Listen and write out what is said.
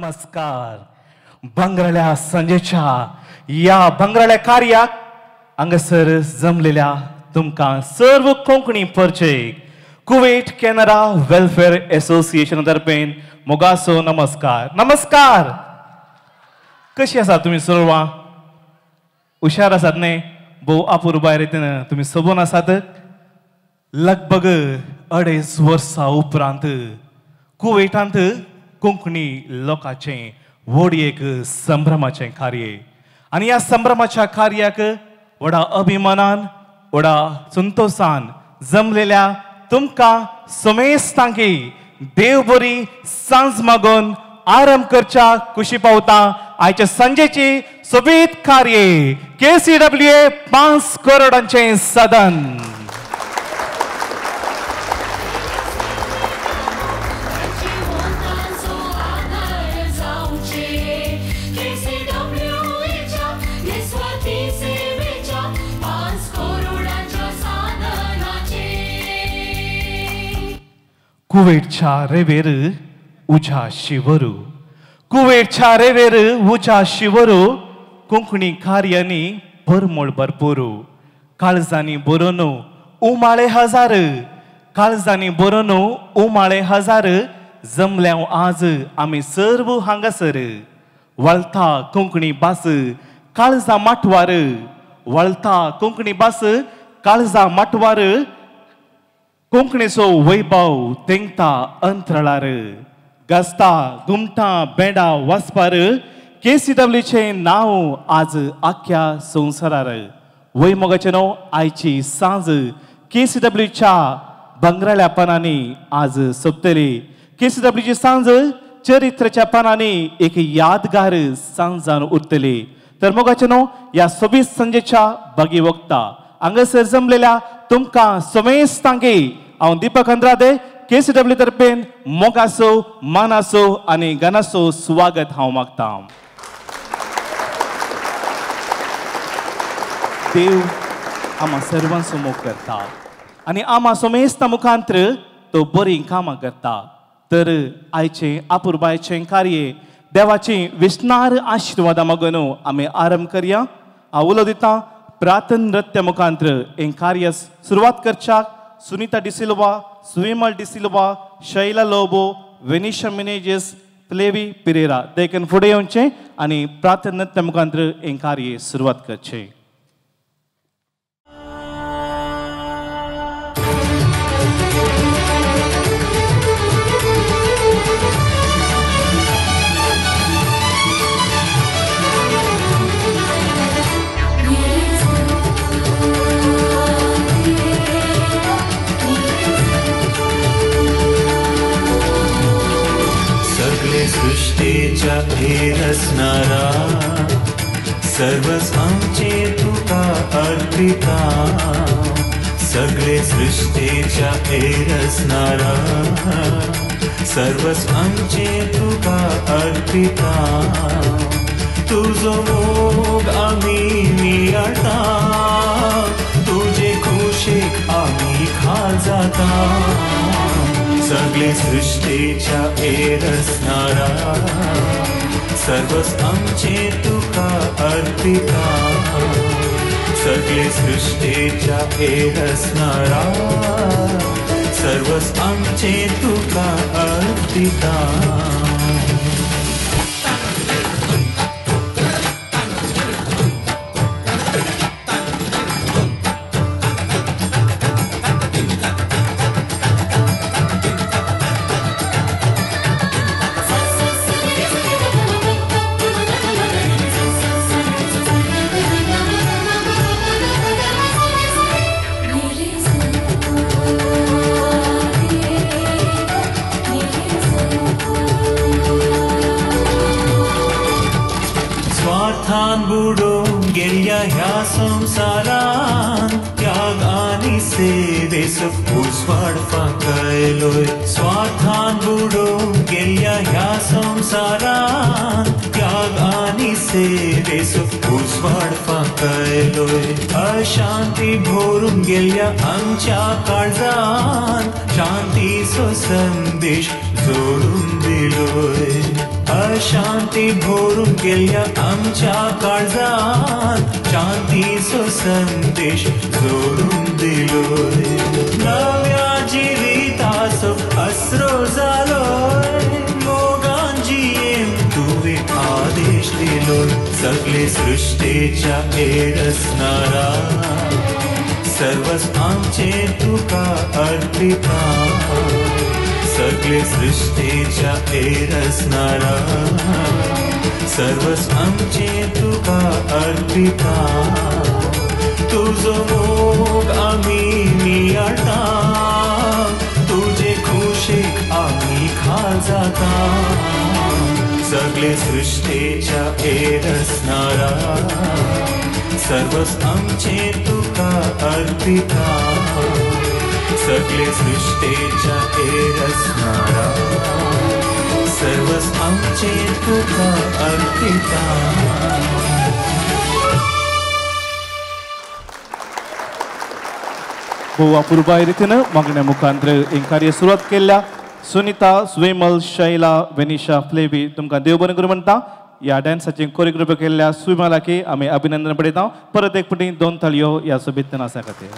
नमस्कार. भांगराळ्या संजेच्या या भांगराळ्या कार्याक हांगासर जमलेल्या तुमकां सर्व कोंकणी परिचय कुवेट कॅनरा वेलफेअर एसोसिएशन तर्फेन मोगासो नमस्कार. नमस्कार. कशी आसा तुमी सर्वां? हुशार आसात न्ही? भोव अपुरबाय रितीन तुमी सोबून आसात. लगभग 2.5 वर्सां उपरांत कुवेटांत कोंकणी लोकांचें व्हड एक संभ्रमाचें कार्य आनी ह्या संभ्रमाच्या कार्याक व्हडा अभिमानान व्हडा संतोशान जमलेल्या तुमकां समेस्तांकी देव बरी सांज मागून आरंभ करच्या खुशी पावता आयच्या सांजेची सोबीत कार्य KCWA 5 करोडांचें सदन. कुवेटच्या रेवेर उज्या शिवरू, कुवेटच्या रेवेर उज्या शिवरू, कोंकणी कार्यांनी भरमोळ भरपूर, काळजांनी बरोवन उमाळे हजार, काळजांनी बरोवन उमाळे हजार, जमल्या आज आमी सर्व हांगासर. वळता कोंकणी भास काळजा माटवार, वळता कोंकणी भास काळजा माटवार, कोंकणीचो वैभव तेंगता अंतराळार, गाजता घुमटा बेंडा वाजपार, KCWचें नांव आज आख्या संवसारार. वय मोगाचें नांव आयची सांज KCWच्या भांगराळ्या पानांनी आज सोंपतली. KCWची सांज चरित्राच्या पानांनी एक यादगार सांजान उरतली. तर मोगाचें नांव ह्या सोबीत सांजेच्या बागी वखता हांगासर जमलेल्या तुमकां समेस्तांकी हांव दीपक अंद्रादे KCW तर्फेन मोगासो मानासो आनी गानासो स्वागत हांव मागता. देव आमा सर्वांचो मोग करता आनी आमा समेस्ता मुखांत्र तो बरीं कामां करता. तर आयचें अपुरबायचें कार्य देवाची विस्नार आशिर्वादा मागून आमी आरंभ करया. हांव उलो दिता प्रार्थना नृत्य मुखांत्र हें कार्य सुरवात करच्याक सुनीता डिसिल्वा, सुविमल डिसिल्वा, शैला लोबो, वेनिशा मिनेजेस, प्लेवी पिरेरा देखून फुडें येवचें आनी प्रार्थना नृत्य मुखांत्र हें कार्य सुरवात करचें. सृष्टीच्या रसणारा सर्वच आमचे तुका अर्पिता, सगळे सृष्टीच्या रसणारा सर्वच आमचे तुका अर्पिता. तुजो मोग आमी मिळता, तुजे खुशीक आमी खाल जाता. सगळे सृष्टीच्या रसणारा सर्वच आमचे तुका अर्पिता, सगळे सृष्टीच्या रसणारा सर्वच आमचे तुका अर्पिता. संसारान त्याग आनी सेवेचो उजवाड फांकयलोय, स्वार्थान बुडोवन गेल्ल्या ह्या संवसारान त्याग आनी सेवेचो उजवाड फांकयलोय. अशांती भरून गेल्या आमच्या काळजान शांतीचो संदेश जोडून दिलोय. अशांती भरून गेल्या आमच्या काळजान शांतीचो संदेश जोडून दिलोय. नव्या जिविताचो आसरो जालोय मोगान जियेन तुवें आदेश दिलोय. सगळे सृश्टेच्या एरसनारा सर्वस आमचे तुका अर्पिता. सगळे सृश्टेच्या एरसनारा सर्वस आमचे तुका अर्पिता. तुजो मोग आमी नियाळटा तुजे खुशेक आमी खाल जाता. सगळे सृश्टेच्या एरसनारा सर्वस आमचे तुका अर्पिता. सगळे सृश्टेच्या एरसनारा सर्वस आमचे तुका अर्पिता. भोव अपुरबाय रितीन मागण्या मुखांतर हें कार्य सुरवात केल्ल्या सुनीता, स्वेमल, शैला, वेनिशा, फ्लेवी तुमकां देव बरें करूं म्हणटा. ह्या डान्साचें कोरियोग्राफी केल्ल्या सुविमलाकी आमी अभिनंदन पडयता. परत एक फावटी 2 ताळयो ह्या सोबीत नाचा खातीर.